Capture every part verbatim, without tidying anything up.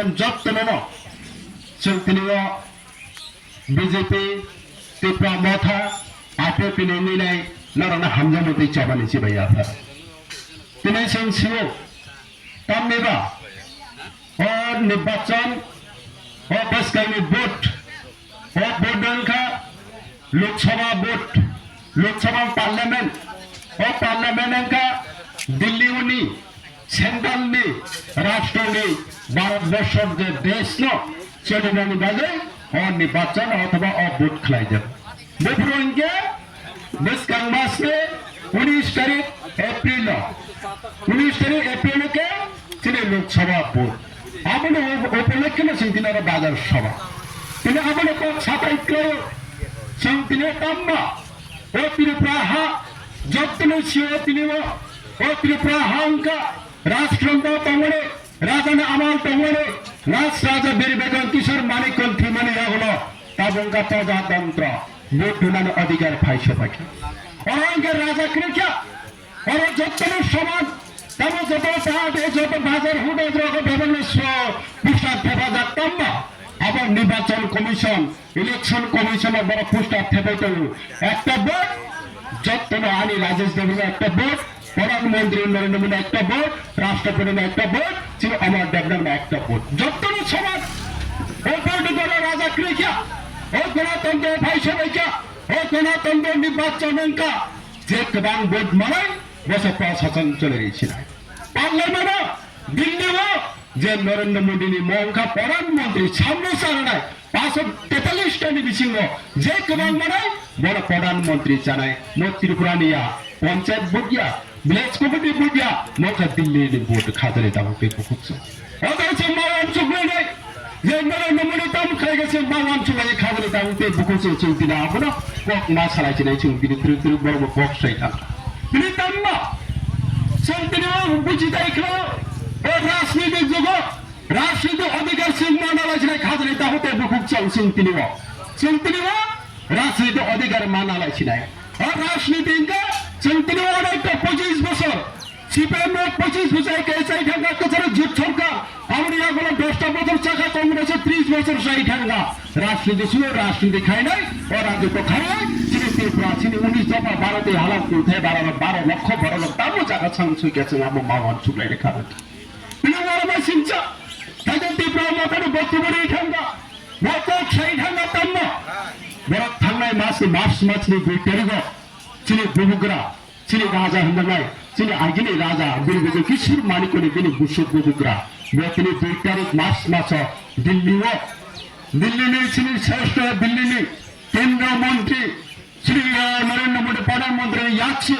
Jottono no chwng tini o B J P, Tipra Motha, A P P ni nini nai norokno hamjakmung tei chobani chibai ya pha. Tini chwng sio, tamni ba, o nirbachon, o bwskangni vote, o vote wngkha Lok Sabha vote, Lok Sabha parliament, o parliament wngkha Delhi uni central ni rashtroni Bharat borshor je desh no cholinani bagwi o nirbachon othoba o vote khlaijak. Buphuru hinkhe bwskang mas ni unis tarik April o, unis tarik April o khe chini Lok Sabha vote. Aboni up-, upolokhe no chwng tini oro bazar sabha. Tini aboni kok sapai khlaio chwng tini tamma o Tripura ha jottono sio tini o, o Tripura ha wngkha rajtantro tongmani, rajani amal tongmani, raj raja Bir Bikram Kishore Manik Khan thwimani yagulo tabuk wngkha prajatantro, vote dunani adhikar phai sopaikha. Oro wngkha raja kwrwikha, oro jottono soman, tamo joto party, joto bazar huda joto bebak no so poster thepajak tamma, abo nirbachon commission, Election Commission o borok poster thepai tongo. Ekta vote, jottono ani Rajesh Debbarma ekta vote, Pradhan Mantri Narendra Modi ekta vote, Rashtrapati no ekta vote, chini Amar Debbarma no ekta vote. Jottono soman. O political o raja kwrwikha, o gonatantro phai sobaikha, o gonatantro nirbachon wngkha, je kwbang vote manai, bosa prashasan chole ri sinai. Parliament o, Delhi o, je Narendra Modi ni mung wngkha Pradhan Mantri, samno chanai, paanch sho tetalis ta ni bisingo je kwbang manai, bono Pradhan Mantri chanai, mo Tripura ni ya, panchayat vote ya, village committee vote ya, mo kha Delhi ni vote khajani tabuk tei bukhuk se. O dai se ma wan chuknai nai, je Narendra Modi tam khai ga se ma wan chuknai khajani tabuk tei bukhuk se chwng tini abono kok ma salai chinai chwng tini trik trik borok bo kok sai thang. Tini tamma chwng tini o buji dai khlo o rajnitik jugo. Rajniti adhikar chwng mana lai chinai khajani tabuk tei bukhuk chwng chwng tini o. Chwng tini o rajniti adhikar mana lai chinai. O rajniti hwnkhe chwng tini o onek ta pochis bosor. C P M rok pochis bosor ke sai thangkha kwcharo jut sorkar. Aboni yagulo dos ta bosor chakha Congress o tris bosor sai thangkha. Rajniti sulo rajniti khainai, o rajniti khainai, chini Tripura, chini unis dopha baro tei halam kunthai baro, baro lokho borok rok tamo jaga chwng sui khe chwng amo ma wan chuklai kha. Bini uaro bai singcha. Taijan Tipra Mothani boktobyo rwi thangkha. Bo kok sai thangkha tamno. Borok thangnai mas ni March mas ni dui tarigo chini bubugra, chini raja hwnjaknai, chini agini raja Birbijo Kishore Manikoni bini busuk bubugra. Bo tini dui tarik March maso Delhi o, Delhi ni chini sreshto Delhi ni Kendra Mantri Shri, uh, Narendra Modi, Pradhan Mantri ni yakchu,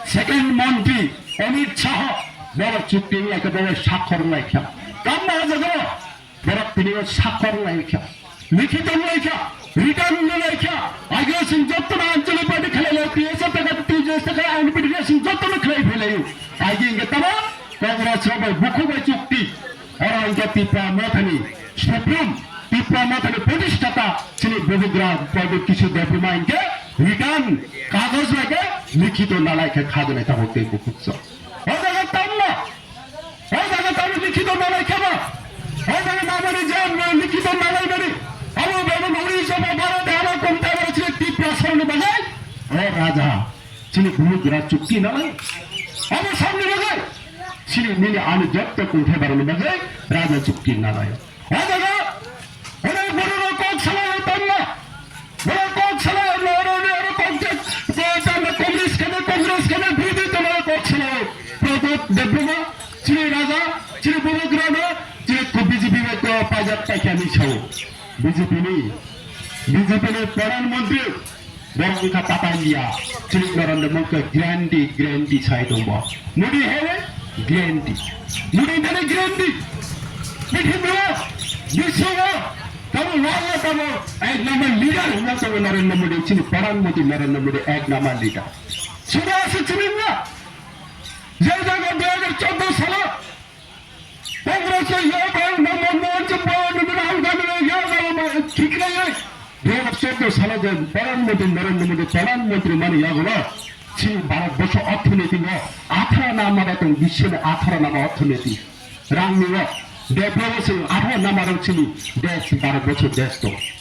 second Mantri Amit Shah, borok chukti wnglaikha, borok sakhor wnglaikha. Tamma o jaga o borok tini o sakhor wnglaikha, likhito wnglaikha, written wnglaikha. Age o chwng jotono Anchalik Party khlai lai, T S F taka, T J S taka, I N P taka chwng jotono khlai phai laio. Age hwnkhe tamo Congress rok bai bukhuk bai chukti. Oro hwnkhe Tipra Mothani Supreme, Tipra Mothani Prodishtata chini bubugra Pradyot Kishore Debbarma hwnkhe written kagoj bai khe likhito nalai khe khajani tabuk tei bukhuk chwng. O jaga tamno, o jaga tamno likhito nalai khe ba, o jaga namani je likhito nalai mani, abo bebak uni soba baro dehama kumta baro chini Tipra songni bagai, o raja. Chini bubugra chukti nalai. Abo samni bagwi. Chini nini ani jotto kungthai barani bagwi raja chukti nalai. O jaga, oro borok kok salai tamma. Borok kok salai, oro, oro, oro, oro kok je, je, je, Congress kene, Congress kene, bidi tongmani kok salai. Pradyot Debbarma, chini raja, chini bubugrano, chini B J P bai kok pajak paikha ni sao. B J P ni, B J P ni Pradhan Mantri, Borok wngkha Tata India, chini Narendra Modi khe guarantee, guarantee sai tongbo. Modi hai guarantee. Modi thani guarantee. Pithibio, biswo, tamo world tamo ek number leader hwnna tongo Narendra Modi, chini Pradhan Mantri Narendra Modi ek number leader. Suda ase chini na. Je jaga dui hajar chaudo salo Congress o ya ba na ma na je ba na Rahul Gandhi no ya ba ma thik na ya. Dui hajar chaudo salo je Pradhan Mantri Narendra Modi Pradhan Mantri mani yagulo chini Bharat borsho orthonoiti no athara number tong biswni athara number orthonoiti rang ni o Development se abo namarok chini desh, Bharat borso desh to.